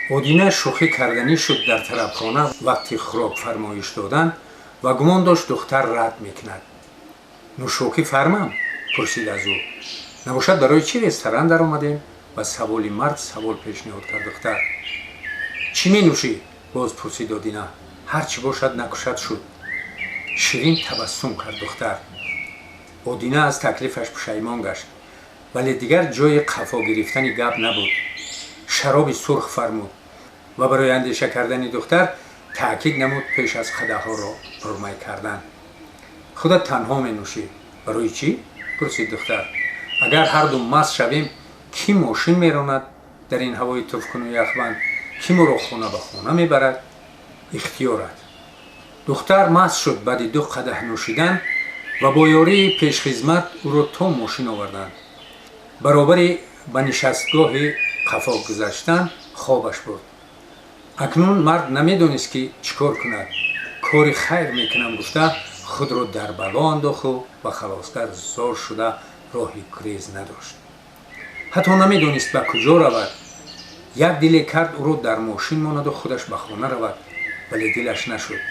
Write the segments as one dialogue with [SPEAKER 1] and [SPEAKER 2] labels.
[SPEAKER 1] Одина шӯхӣ карданӣ шуд дар тарабхона вақти хӯрок фармоиш додан ва гумон дошт, духтар рад мекунад. «Нӯшокӣ фармам?» пурсид аз ӯ. «Набошад, барои чӣ ресторан даромадем?» Ба саволи мард савол пешниҳод кард духтар. «Чӣ менӯшӣ?» боз пурсид Одина. «Ҳар чӣ бошад, накушад шуд», ширин табассум кард духтар. Одина аз таклифаш пушаймон гашт, вале дигар ҷои қафо гирифтани гап набуд. Шароби сурх фармуд ва барои андеша кардани духтар таъкид намуд пеш аз қадаҳҳоро пурмай кардан. «Худат танҳо менӯшӣ.» «Барои чӣ?» пурсид духтар. «Агар ҳарду маст шавем, кӣ мошин меронад дар ин ҳавои туфкуну яхбанд? Кӣ моро хона ба хона мебарад?» «Ихтиёрат.» Духтар маст шуд баъди ду қадаҳ нӯшидан ва бо ёрии пешхизмат ӯро то мошин оварданд. Баробари ба нишастгоҳи қафо гузаштан хобаш бурд. Акнун мард намедонист, ки чӣ кор кунад. Кори хайр мекунам гуфта, худро дар бало андохту ба халосгар зор шуда, роҳи гурез надошт. Ҳатто намедонист, ба куҷо равад. Як диле кард, ӯро дар мошин монаду худаш ба хона равад, вале дилаш нашуд.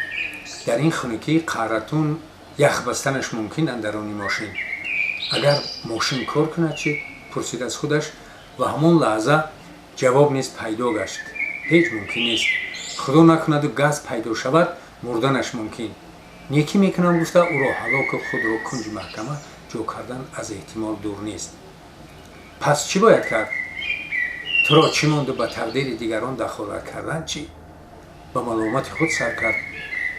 [SPEAKER 1] Дар ин хунукӣ қаъратун ях бастанаш мумкин андарони мошин. Агар мошин кор кунад чӣ, пурсид аз худаш ва ҳамон лаҳза ҷавоб низ пайдо гашт: ҳеҷ мумкин нест. Худо накунаду газ пайдо шавад, мурданаш мумкин. Некӣ мекунам гуфта, ӯро ҳалоку худро кунҷи маҳкама ҷо кардан аз эҳтимол дур нест. Пас чӣ бояд кард? Туро чӣ монду ба тақдири дигарон дахолат кардан чӣ? Ба маломати худ сар кард.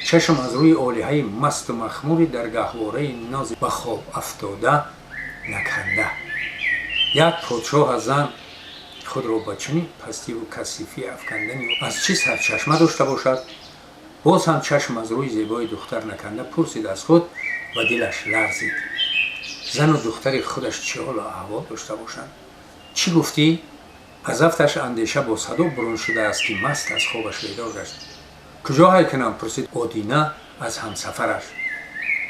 [SPEAKER 1] Чашм аз рӯи олиҳаи масту махмури дар гаҳвораи нози ба хоб афтода наканда. Як подшоҳ аз зан худро ба чунин пастиву касифӣ афкандани аз чӣ сарчашма дошта бошад? Боз ҳам чашм аз рӯи зебои духтар наканда, пурсид аз худ ва дилаш ларзид: зану духтари худаш чӣ ҳолу аҳвол дошта бошанд? «Чӣ гуфтӣ?» Аз афташ андеша бо садо бурун шудааст, ки маст аз хобаш бедор гашт. «Куҷо ҳай кунам?» пурсид Одина аз ҳамсафараш.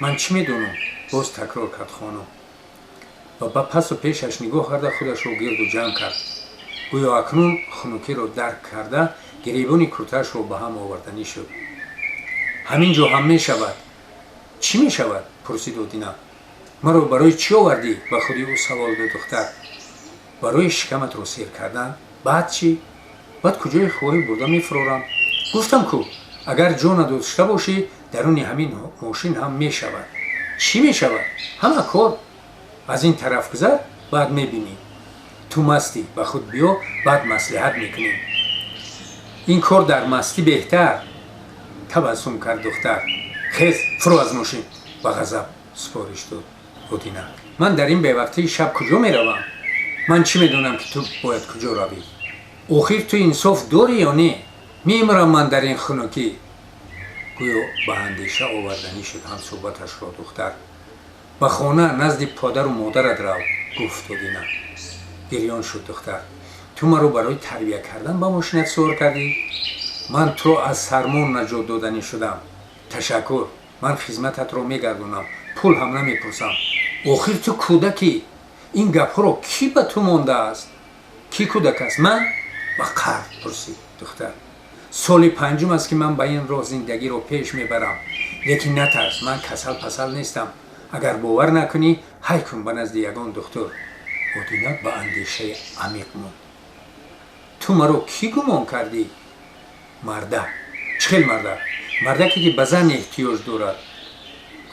[SPEAKER 1] «Ман чӣ медонам?» боз такрор кард хонум ва ба пасу пешаш нигоҳ карда, худашро гирду ҷамъ кард. Гӯё акнун хунукиро дарк карда, гиребони куртаашро ба ҳам оварданӣ шуд. «Ҳамин ҷо ҳам мешавад.» «Чӣ мешавад?» пурсид Одина. «Маро барои чӣ овардӣ?» ба худи ӯ савол дод духтар. «Барои шикаматро сер кардан. Баъд чӣ?» «Баъд куҷои хоҳӣ бурда мефурорам. Гуфтам ку, агар ҷо надошта бошӣ, даруни ҳамин мошин ҳам мешавад.» «Чӣ мешавад?» «Ҳама кор. Аз ин тараф гузар, баъд мебинӣ. Ту мастӣ, ба худ биё, баъд маслиҳат мекунем.» «Ин кор дар мастӣ беҳтар», табассум кард духтар. «Хез, фурӯ аз мошин», ба ғазаб супориш дод Одина. «Ман дар ин бевақтии шаб куҷо меравам?» «Ман чӣ медонам, ки ту бояд куҷо равӣ? Охир ту инсоф дорӣ ё не? Мемирам ман дар ин хунукӣ», гӯё ба андеша оварданӣ шуд ҳамсӯҳбаташро духтар. «Ба хона, назди подару модарат рав», гуфт Одина. Гирён шуд духтар. «Ту маро барои тарбия кардан ба мошинат сувор кардӣ? Ман туро аз сармо наҷот доданӣ шудам. Ташаккур, ман хизмататро мегардонам, пул ҳам намепурсам.» «Охир ту кӯдакӣ. Ин гапҳоро кӣ ба ту мондааст?» «Кӣ кӯдак аст, ман?» ба қаҳр пурсид духтар. «Соли панҷум аст, ки ман ба ин роҳ зиндагиро пеш мебарам. Лекин натарс, ман касал пасал нестам. Агар бовар накунӣ, ҳай кун ба назди ягон духтур.» Одина ба андешаи амиқ монд. «Ту маро кӣ гумон кардӣ?» «Мардак.» «Чӣ хел мардак?» «Мардаке, ки ба зан эҳтиёҷ дорад.»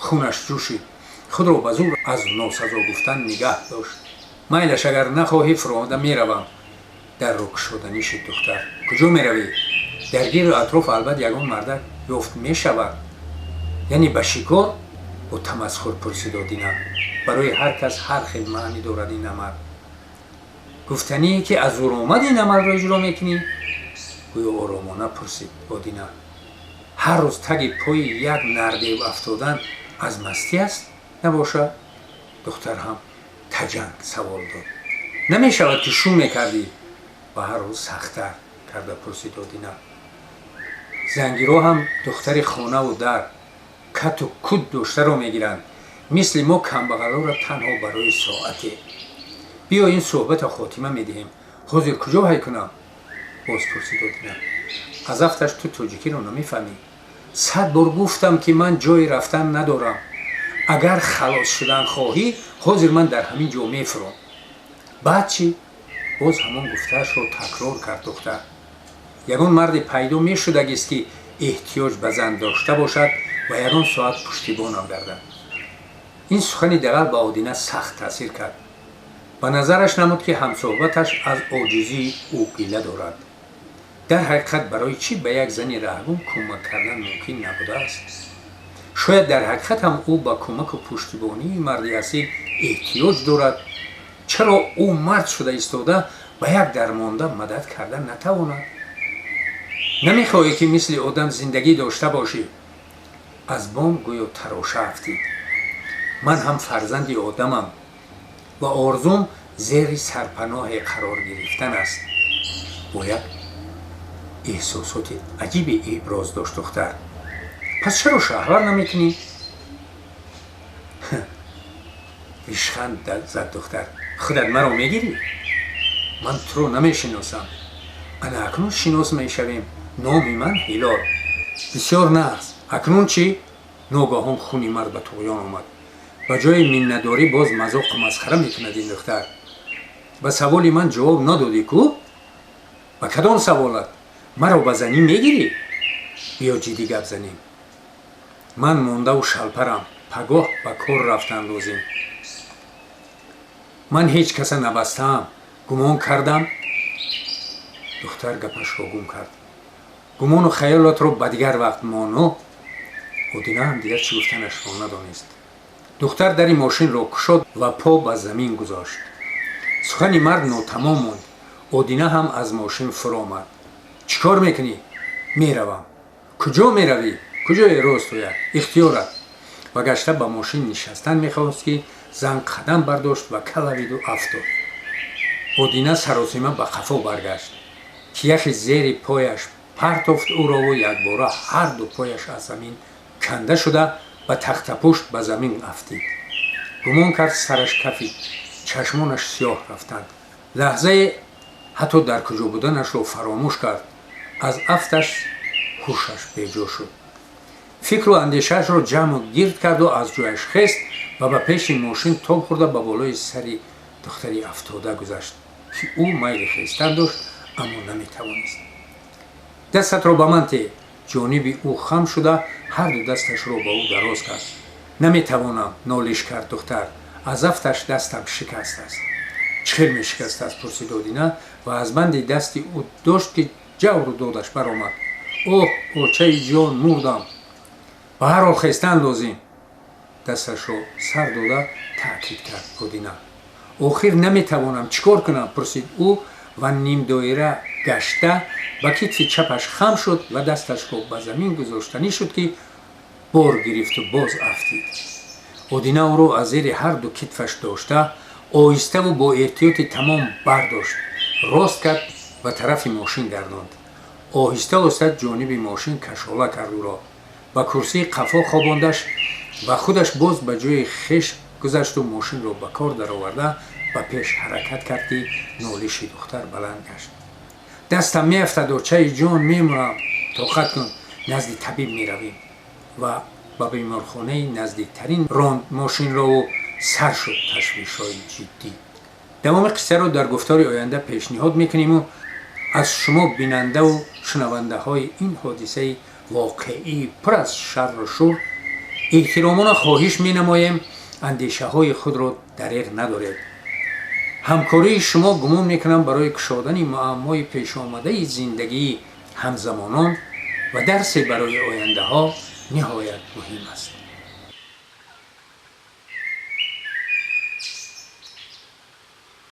[SPEAKER 1] Хунаш ҷӯшид. Худро ба зур аз носазо гуфтан нигаҳ дошт. «Майлаш, агар нахоҳӣ, фуромада меравам», дарро кушоданӣ шуд духтар. «Куҷо меравӣ? Дар гирду атроф албат ягон мардак ёфт мешавад.» «Яъне ба шикор?» бо тамасхур пурсид Одина. Барои ҳар кас ҳар хел маънӣ дорад ин амал. «Гуфтание, ки аз зуромад ин амалро иҷро мекунӣ?» гӯё оромона пурсид Одина. «Ҳар рӯз таги пои як нардев афтодан аз мастӣ аст набошад?» Духтар ҳам таҷанг савол дод. «Намешавад, ки шум мекардӣ?» ба ҳар рӯз сахттар карда пурсид Одина. «Зангиро ҳам духтари хонаву дар кату кут доштаро мегиранд. Мисли мо камбағалоро танҳо барои соате. Биё, ин суҳбата хотима медиҳем. Ҳозир куҷо ҳай кунам?» Боз пурсид Одина. Аз афташ ту тоҷикиро намефаҳмӣ. 100 бор гуфтам, ки ман ҷои рафтан надорам. Агар халос шудан хоҳӣ, ҳозир ман дар ҳамин ҷо мефуром. Баъд чӣ? Боз ҳамон гуфтаашро такрор кард духтар. Ягон марде пайдо мешудагист, ки эҳтиёҷ ба зан дошта бошад ва ягон соат пуштибонам гардад. Ин сухани дағал ба Одина сахт таъсир кард. Ба назараш намуд, ки ҳамсӯҳбаташ аз оҷизии ӯ гила дорад. Дар ҳақиқат, барои чӣ ба як зани раҳгум кӯмак кардан мумкин набудааст? Шояд дар ҳақиқат ҳам ӯ ба кӯмаку пуштибонии марди асил эҳтиёҷ дорад. Чаро ӯ мард шуда истода ба як дармонда мадад кардан натавонад? Намехоҳӣ, ки мисли одам зиндагӣ дошта бошӣ? Аз бом гӯё тароша афтид. Ман ҳам фарзанди одамам ва орзум зери сарпаноҳе қарор гирифтан аст. Бо як эҳсосоти аҷибе иброз дошт духтар. Пас чаро шавҳар намекунӣ? Ришханд зад духтар. Худат маро мегирӣ? Ман туро намешиносам. Ана акнун шинос мешавем. Номи ман Ҳилол. Бисёр нағз. Акнун чӣ? Ногаҳон хуни мард ба туғён омад. Ба ҷои миннатдорӣ боз мазоқу масхара мекунад ин духтар. Ба саволи ман ҷавоб надодӣ ку? Ба кадом саволат? Маро ба занӣ мегирӣ? Биё, ҷиддӣ гап занем. Ман мондаву шалпарам. Пагоҳ ба кор рафтан лозим. Ман ҳеҷ каса набастаам. Гумон кардам. Духтар гапашро гум кард. Гумону хаёлотро ба дигар вақт мону. Одина ҳам дигар чӣ гуфтанашро надонист. Духтар дари мошинро кушод ва по ба замин гузошт. Сухани мард нотамом монд. Одина ҳам аз мошин фуромад. Чӣ кор мекунӣ? Меравам. Куҷо меравӣ? Куҷое рост ояд, ихтиёрат. Ва гашта ба мошин нишастан мехост, ки зан қадам бардошт ва калавиду афтод. Одина саросима ба қафо баргашт, ки яхи зери пояш партофт ӯрову якбора ҳарду пояш аз замин канда шуда, ба тахтапушт ба замин афтид. Гумон кард, сараш кафид, чашмонаш сиёҳ рафтанд. Лаҳзае ҳатто дар куҷо буданашро фаромӯш кард. Аз афташ ҳушаш беҷо шуд. Фикру андешаашро ҷамъу гирд карду аз ҷояш хест ва ба пеши мошин тоб хӯрда, ба болои сари духтари афтода гузашт, ки ӯ майли хестан дошт, аммо наметавонист. Дастатро ба ман те. Ҷониби ӯ хам шуда, ҳарду дасташро ба ӯ дароз кард. Наметавонам, нолиш кард духтар. Аз афташ дастам шикастааст. Чӣ хел мешикастааст? Пурсид Одина ва аз банди дасти ӯ дошт, ки ҷавру додаш баромад. Оҳ, очаи ҷон, мурдам! Ба ҳар ҳол хестан лозим, дасташро сар дода таъкид кард Одина. Охир наметавонам, чӣ кор кунам? Пурсид ӯ ва нимдоира гашта ба китфи чапаш хам шуд ва дасташро ба замин гузоштанӣ шуд, ки бор гирифту боз афтид. Одина ӯро аз зери ҳарду китфаш дошта, оҳиставу бо эҳтиёти тамом бардошт, рост кард ва тарафи мошин гардонд. Оҳиста оҳиста ҷониби мошин кашола кард, ӯро ба курсии қафо хобондаш ва худаш боз ба ҷои хеш гузашту мошинро ба кор дароварда, ба пеш ҳаракат кард, ки нолиши духтар баланд гашт. Дастам меафтад, очаи ҷон, мемурам! Тоқат кун, назди табиб меравем. Ва ба беморхонаи наздиктарин ронд мошинрову сар шуд ташвишҳои ҷиддӣ. Давоми қиссаро дар гуфтори оянда пешниҳод мекуниму аз шумо, бинандаву шунавандаҳои ин ҳодисаи воқеии пур аз шарру шур, эҳтиромона хоҳиш менамоем, андешаҳои худро дареғ надоред. Ҳамкории шумо, гумон мекунам, барои кушодани муаммои пешомадаи зиндагии ҳамзамонон ва дарсе барои ояндаҳо ниҳоят муҳим аст.